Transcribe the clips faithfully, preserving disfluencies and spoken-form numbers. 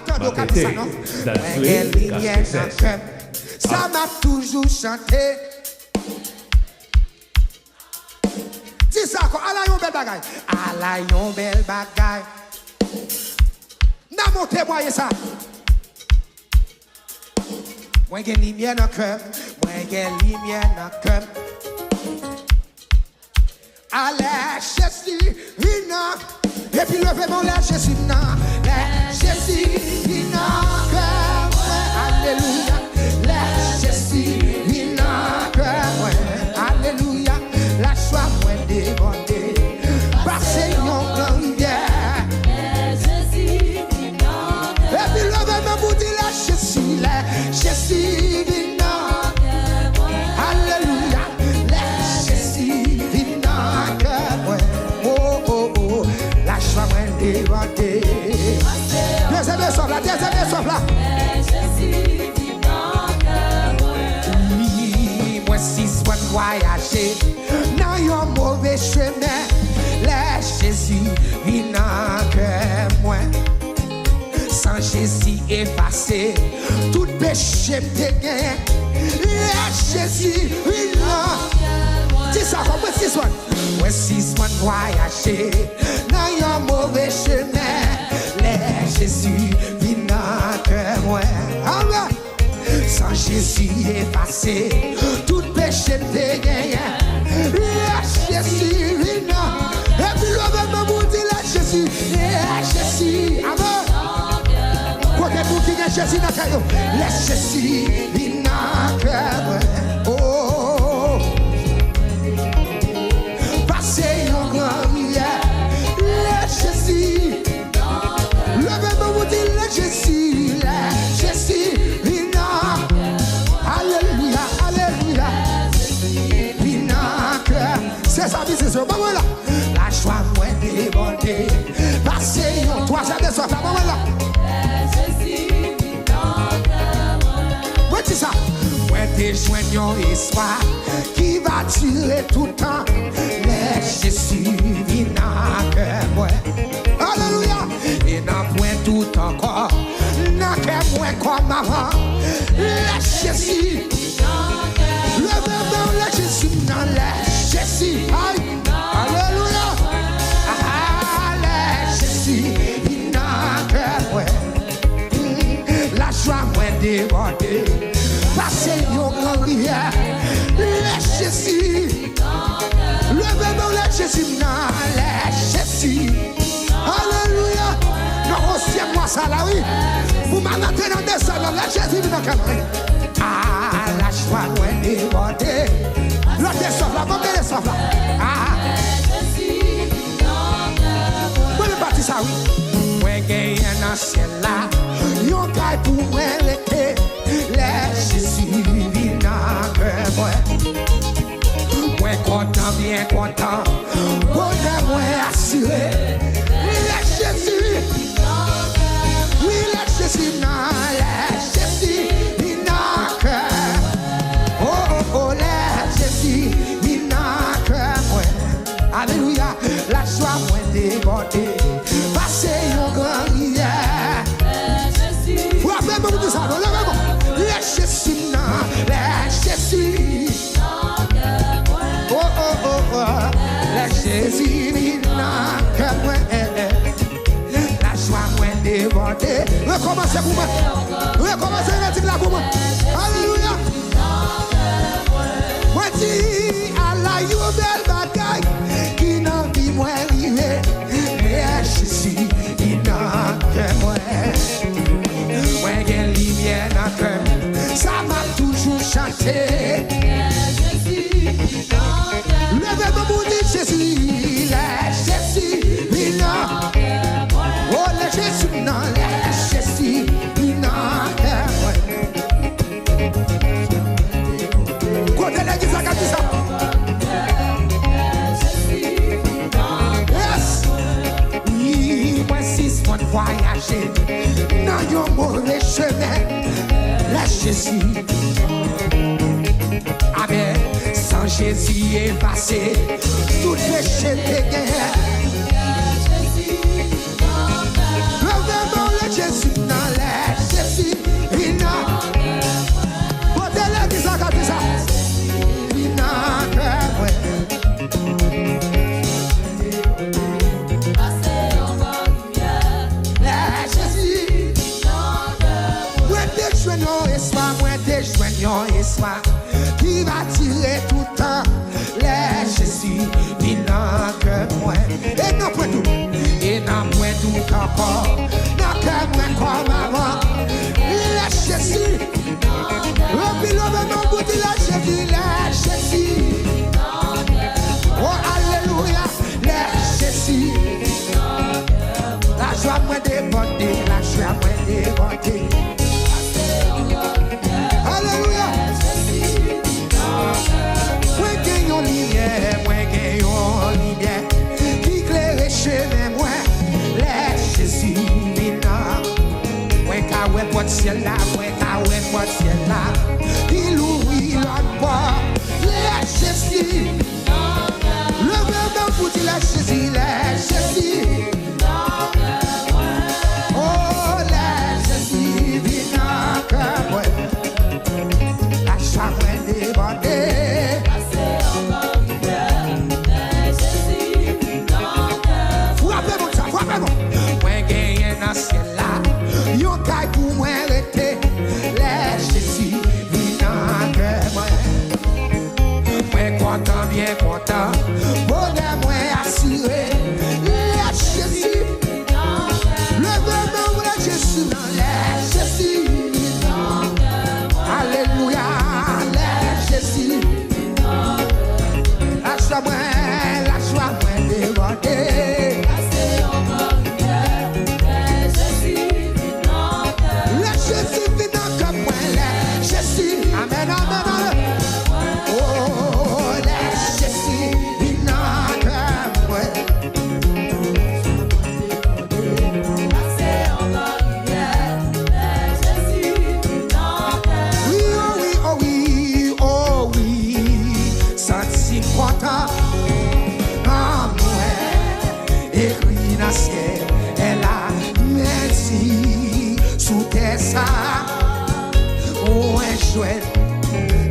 Tande w ka di sa non. Mwen gen limyè nan kè m. Sa m ap toujou chante. Di sa ankò, ala yon bèl bagay. Ala yon bèl bagay. N a monte mwayen sa. Mwen gen limyè nan kè m. Mwen gen limyè nan kè m. Alè Jezi vin nan. Epi leve men w lè Jezi vin nan. Lè Jezi vin nan kè mwen. Alelouya. Lè Jezi vin nan kè mwen. Alelouya. Lajwa mwen debòde. Pase yon gran rivyè. Lè Jezi vin nan kè mwen. Epi leve men pou di lè Jezi, lè Jezi vin nan. Alelouya. Lè Jezi vin nan kè mwen, o, o, o, lajwa mwen debòde. Dezyèm eswaf la, dezyèm eswaf la. Wi, mwen sispann vwayaje nan yon move chemen. Lè Jezi vin nan kè mwen. San Jezi efase tout peche m te genyen. Lè Jezi vin nan. Di sa fò mwen sispann. Mwen sispann vwayaje nan yon move chemen. Lè Jezi vin nan kè mwen. Amen. San Jezi efase tout peche m te genyen. Lè Jezi vin nan. Epi leve men pou di lè Jezi, lè Jezi. Amen. Kote moun ki gen Jezi nan kè yo? Lè Jezi vin nan kè mwen. Oh. Pase yon gran rivyè. Lè Jezi. Leve men pou di lè Jezi, lè Jezi vin nan. Alelouya, alelouya. Vin nan kè. Se sa misye se. Ban mwen la. Lajwa mwen debòde. Pase yon twazyèm eswaf la. Ban mwen la. Mwen di sa. Mwen te jwenn yon espwa ki va dire toutan. Lè Jezi vin nan kè mwen. Alelouya! E nan pwen dout ankò. Nan kè mwen kòm avan. Lè Jezi. Leve men w lè Jezi nan lè Jezi. Ay! Alelouya! Ah, lè Jezi vin nan kè mwen. Lajwa mwen debòde. Pase yon gran rivyè. Lè Jezi. Leve men w lè Jezi nan lè Jezi. Alelouya. Nan onzyèm mwa sa la wi. Pou m anante nan desann nan lè Jezi vin nan kè mwen. Ah, lajwa mwen debòde. Lòt eswaf la, ban m de eswaf la. Ah. Mwen menm pati sa wi. Mwen genyen nan syèl la yon kay pou mwen rete. Lè Jezi vin nan kè mwen. Mwen kontan, byen kontan. Bonè mwen asire. Lè Jezi. Wi, lè Jezi nan, lè Jezi vin nan kè. Oh, oh, oh, lè Jezi vin nan kè mwen. Alelouya, lajwa mwen debòde. Pase yon gran rivyè. Frape men pou di sa non, leve men. Lè Jezi nan, lè Jezi. Oh, oh, oh, oh. Lè Jezi vin nan kè mwen. Lajwa mwen debòde. Rekòmanse pou mwen. Rekòmanse kantik la pou mwen. Alelouya. Mwen di, ala yon bèl bagay ki nan vi mwen rive. Lè Jezi vin nan kè mwen. Mwen gen limyè nan kè m. Sa m ap toujou chante. Leve men pou di Jezi, lè Jezi vin nan. Oh, lè Jezi nan, lè Jezi vin nan kè mwen. Kote legliz la k ap di sa? Yes! Wi, mwen sispann vwayaje nan yon move chemen. Lè Jezi. Amen. San Jezi efase tout peche m te genyen. Leve men w lè Jezi nan, Ki va dire toutan lè Jezi vin nan kè mwen. E nan pwen dout, e nan pwen dout ankò nan kè mwen kòm avan. Lè Jezi, anpil leve men pou di lè Jezi, lè Jezi. Oh, alelouya, lè Jezi. Lajwa mwen debòde, lajwa mwen debòde. Alelouya. Mwen gen yon limyè, mwen gen yon limyè ki klere chemen mwen. Lè Jezi vin nan, mwen ka wè pòt syèl la, mwen ka wè pòt syèl la. Li louvri lòt pòt. Lè Jezi. Leve men pou di lè Jezi, lè Jezi. Oh, lè Jezi vin nan kè mwen. Lajwa mwen debòde. Frape moun sa, frape moun. Mwen genyen nan syèl la yon kay pou mwen rete. Lè Jezi vin nan kè mwen. Mwen kontan, byen kontan. Bonè mwen asire. Lè Jezi. Leve men w lè Jezi. Lè Jezi. Alelouya. Lè Jezi. Lajwa mwen, lajwa mwen debòde. Lè Jezi vin nan kè mwen, lè Jezi. Amèn, amèn, amèn. Oh, lè Jezi vin nan kè mwen. Wi, oh wi, oh wi, oh wi. Santi m kontan. Nan mwen. Ekri nan syèl la, menm si sou tè sa mwen jwenn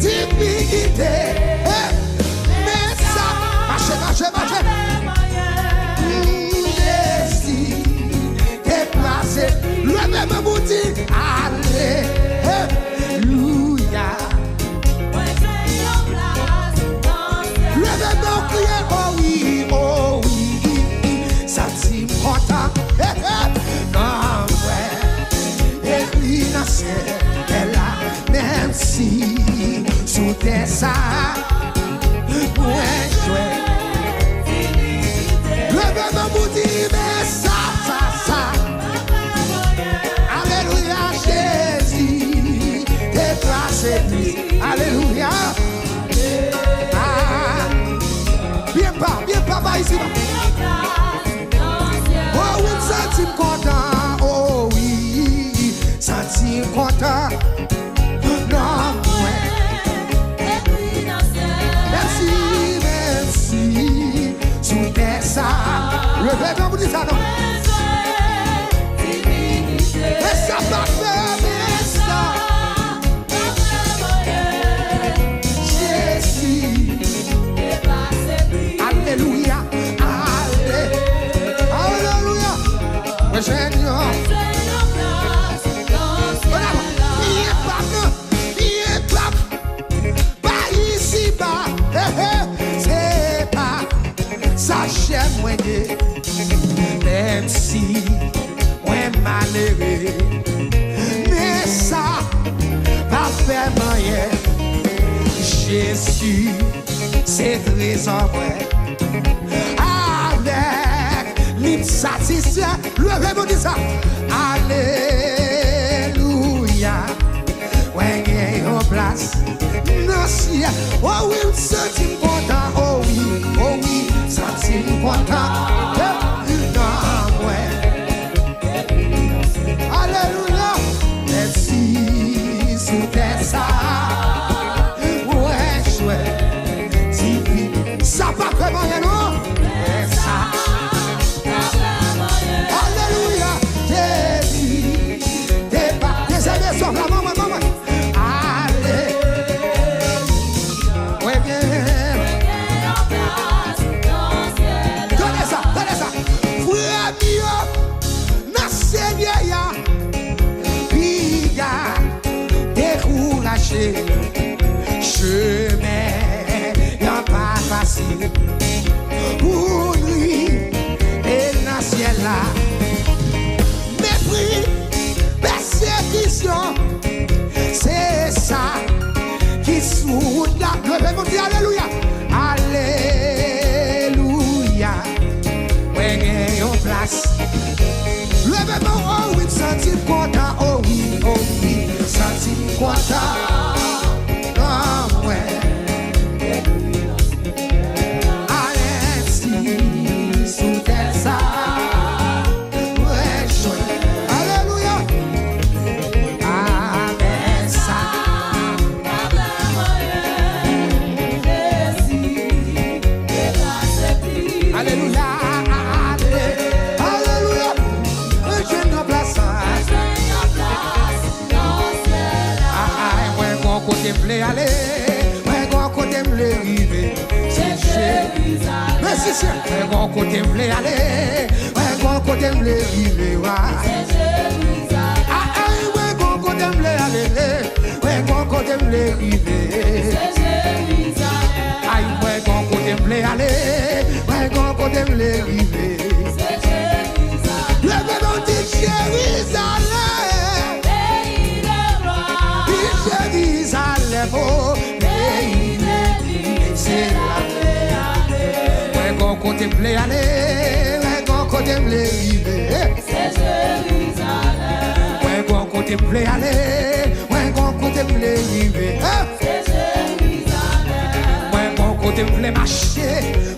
difikilte. Hey! Men sa, mache, mache, mache. Mm, Jezi te plase. Leve men pou di alelouya. Leve men w kriye, oh wi, oh wi. Santi m kontan, hey, hey, nan mwen. Ekri nan syèl la, menm si sou tè sa mwen jwenn. Leve men pou di men sa, sa, sa. Alelouya, Jezi te plase plis. Alelouya. Ah. Byen ba, byen ba, ba isi ba. Oh wi, m santi m kontan. Oh wi, santi m kontan. Non mwen. Menm si, menm si sou tè sa. Leve men pou di sa non. Men sa pa fè, men sa. Jezi. Alelouya. Ale. Alelouya. Mwen jwenn yon. Mwen ap, mwen ap. Byen pap, pa isi ba, he, he, se pa sa chè mwen ye. Menm si mwen malere, men sa pa fè m anyen. Jezi se trezò mwen. Avèk li m satisfè. Leve pou di sa. Alelouya. Mwen gen yon plas nan syèl. Oh wi, m santi m kontan. Oh wi, oh wi, m santi m kontan. Hey, nan mwen. Alelouya. Menm si sou tè sa mwen jwenn difi. Sa pa fè m anyen non. Alelouya. Jezi te pa. Dezyèm esòf la, manman, manman. Ale. Mwen gen. Tande sa, tande sa. Frè m yo nan Senyè a, piga dekouraje. Pou nou rive nan syèl la. Mepri, pèsekisyon, se sa ki sou wout la. Leve men w, di alelouya. Alelouya. Mwen gen yon plas. Leve men w, o wi, m santi m kontan, o wi, o wi, m santi m kontan. Nan mwen. Alèsi sou tè sa, mwen jwenn. Alelouya. Avèk sa. Alelouya. Ale-, alelouya. Mwen jwenn yon plas. Ah, ah, mwen gon kote m vle ale, mwen gon kote m vle rive. Se Jerizalèm. Mizisyen, mwen gon kote m vle ale, mwen gon kote m vle rive, wa. Se Jerizalèm. Ah, ah, mwen gon kote m vle ale, mwen gon kote m vle rive. Se Jerizalèm. Ay, mwen gon kote m vle ale, mwen gon kote m vle rive. Se Jerizalèm. Leve men w, di Jerizalèm. Peyi de glwa. Di Jerizalèm, o. Peyi beni, se la m vle ale. Mwen gon kote m vle ale, mwen gon kote m vle rive. Se Jerizalèm. Mwen gon kote m vle ale, mwen gon kote m vle rive. Eh! Se Jerizalèm. Mwen gon kote m vle mache,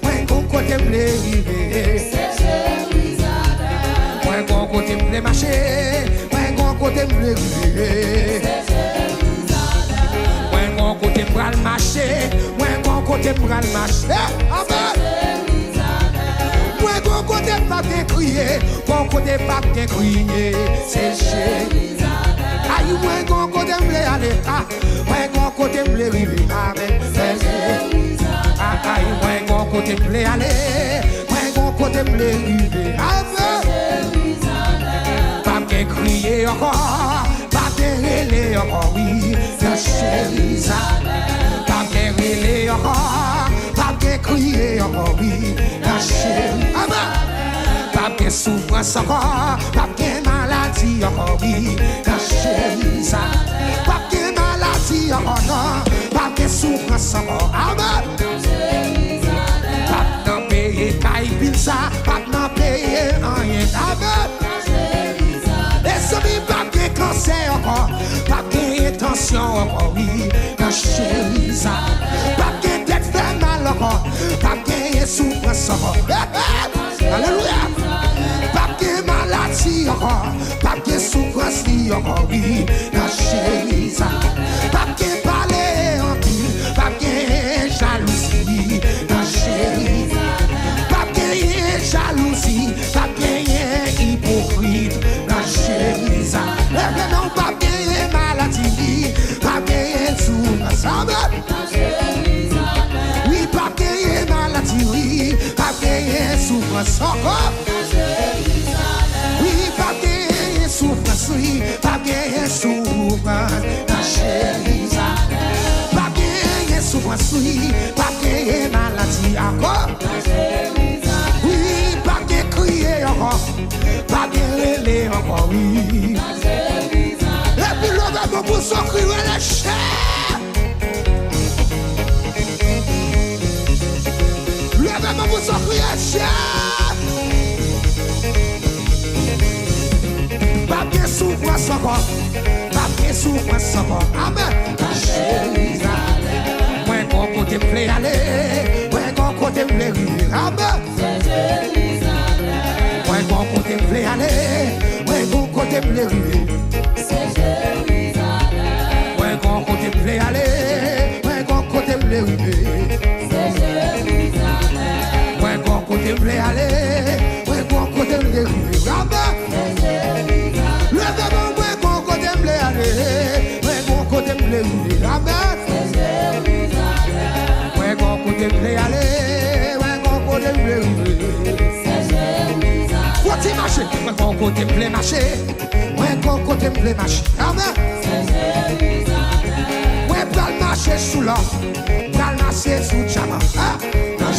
mwen gon kote m vle rive. Se Jerizalèm. Mwen gon kote m vle mache, mwen gon kote m vle rive. Se Jerizalèm. Mwen gon kote m pral mache, mwen gon kote m pral mache. Amen. Se Jerizalèm. Mwen gon kote p ap gen kriye, gon kote p ap gen kriye. Se Jerizalèm. Ay, mwen gon kote m vle ale. Ah, mwen gon kote m vle rive. Amen. Se Jerizalèm. Ah, ay, mwen gon kote m vle ale. Mwen gon kote m vle rive. Amen. Se Jerizalèm. P ap gen kriye ankò. P ap gen rele ankò, wi. Nan Jerizalèm. P ap gen rele ankò. P ap gen kriye ankò, wi. Nan Jerizalèm. Amen. P ap gen soufrans ankò, p ap gen maladi ankò, wi. Nan Jerizalèm. P ap gen maladi ankò, non. P ap gen soufrans ankò. Amen. P ap nan peye kay pil sa, p ap nan peye anyen. Amen. Mezanmi, p ap gen kansè ankò, p ap gen tansyon ankò, wi. Nan Jerizalèm. P ap gen tèt fè mal ankò, p ap gen soufrans ankò. Hey, hey! Alelouya! P ap gen maladi ankò, p ap gen soufrans li ankò, wi. Nan Jerizalèm. P ap gen pale anpil, p ap gen jalouzi, wi. Nan Jerizalèm. P ap gen jalouzi, p ap gen ipokrit. Nan Jerizalèm. Leve men w, p ap gen maladi, wi. P ap gen soufrans. Amen. Wi, p ap genyen maladi, wi, p ap genyen soufrans ankò. Wi, p ap genyen soufrans, wi, p ap genyen soufrans nan Jerizalèm. P ap genyen soufrans, wi, p ap genyen maladi ankò. Wi, p ap gen kriye ankò, p ap gen rele ankò, wi. Epi leve men w pou sa w kriye, rele chè. Leve men w pou sa w kriye, chè. P ap gen soufrans ankò. P ap gen soufrans ankò. Amen. Jerizalèm. Mwen gon kote m vle ale. Mwen gon kote m vle rive. Amen. Se Jerizalèm. Mwen gon kote m vle ale, mwen gon kote m vle rive. Se Jerizalèm. Mwen gon kote m vle ale, mwen gon kote m vle rive. Se Jerizalèm. Mwen gon kote m vle ale, mwen gon kote m vle rive. Amen. Se Jerizalèm. Leve men w, mwen gon kote m vle ale, mwen gon kote m vle rive. Amen. Se Jerizalèm. Mwen gon kote m vle ale, mwen gon kote m vle rive. Se Jerizalèm. Fò ti mache. Mwen gon kote m vle mache, mwen gon kote m vle mache. Amen. Se Jerizalèm. Mwen pral mache sou lò, pral mache sou dyaman. Ah, nan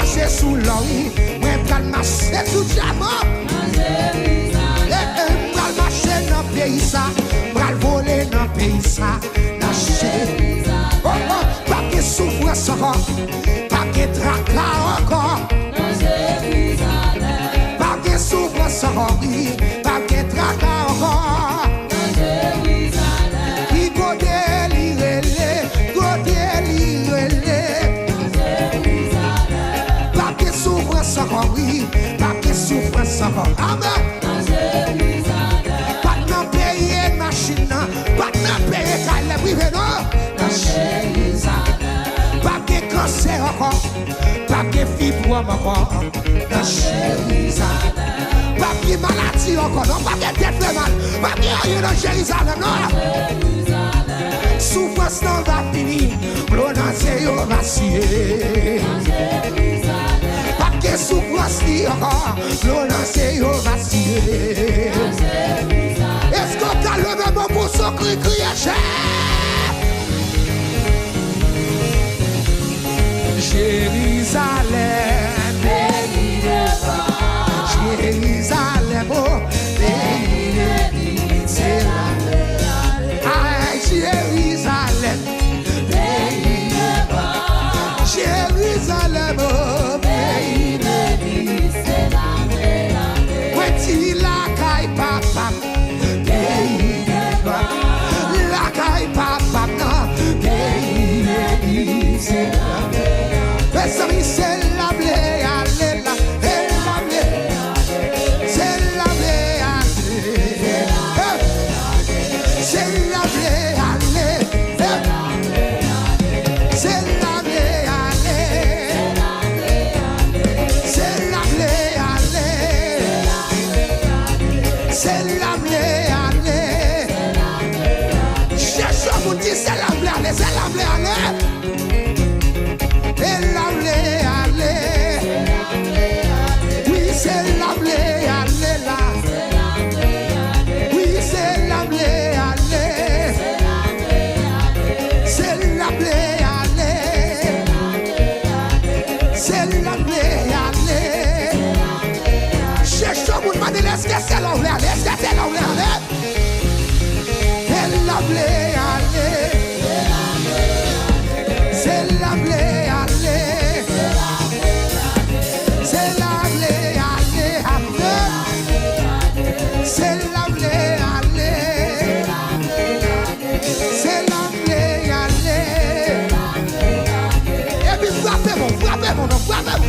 Mache sou lò, wi, mwen pral mache sou dyaman. E, e, m pral mache nan peyi sa, m pral vole nan peyi sa, nan Jerizalèm. Oh, oh, pa gen soufrans ankò, pa gen traka ankò. Pa gen soufrans ankò, wi, pa gen traka ankò. Wi, kote li rele, kote li rele. Pa gen soufrans ankò, wi, pa gen soufrans ankò. Amèn. Pa t nan peye machin nan, pa t nan peye kay la prive, non. Nan Jerizalèm. Pa gen kansè ankò, pa gen fibwòm ankò. Nan Jerizalèm. Pa gen maladi ankò, non. Pa gen tèt fè mal. Pa gen anyen nan Jerizalèm, non. Soufrans lan va fini. Dlo nan zye yo va siye. Pa gen soufrans li ankò. Dlo nan zye yo va siye. Èske w ka leve men w pou sa w kri, kriye, Jezi? Jerizalèm, peyi de glwa. Jerizalèm, o, peyi de glwa. Se la. Ay, Jerizalèm, peyi de glwa. Jerizalèm, o, peyi de glwa. Se la. Mwen di lakay papa m. Peyi de glwa. Lakay papa m nan. Peyi de glwa. Mezanmi, se la m vle ale la. Se la m vle ale. Se la m vle ale. Se la m vle ale. Se la m vle ale. Se la m vle ale. Se la m vle ale. Chèche yon moun, di, se la m vle ale, se la m vle ale. Se la m vle ale. Wi, se la m vle ale la. Wi, se la m vle ale. Se la m vle ale. Se la m vle ale. Chèche yon moun, mande l, èske se la w vle ale? Èske se la w vle ale? Se la m vle ale. Se la m vle ale. Se la m vle ale. Amèn. Se la m vle ale. Se la m vle ale. Epi frape bon, frape bon, non, frape bon.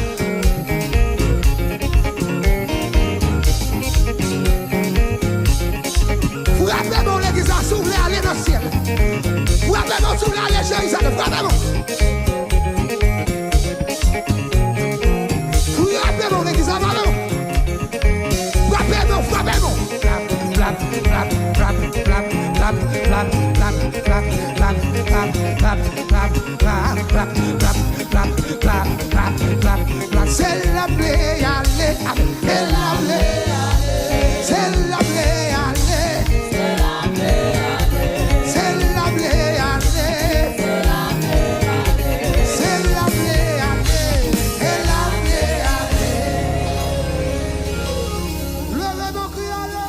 Frape bon legliz la si w vle ale nan syèl. Frape bon si w vle ale Jerizalèm. Frape bon. Frape bon legliz la, frape bon. Frape bon, frape bon. Clap, clap, clap. Se la m vle ale, se la m vle ale, se la m vle ale. Se la m vle ale, se la m vle ale, se la m vle ale. Leve men w, kriye ale.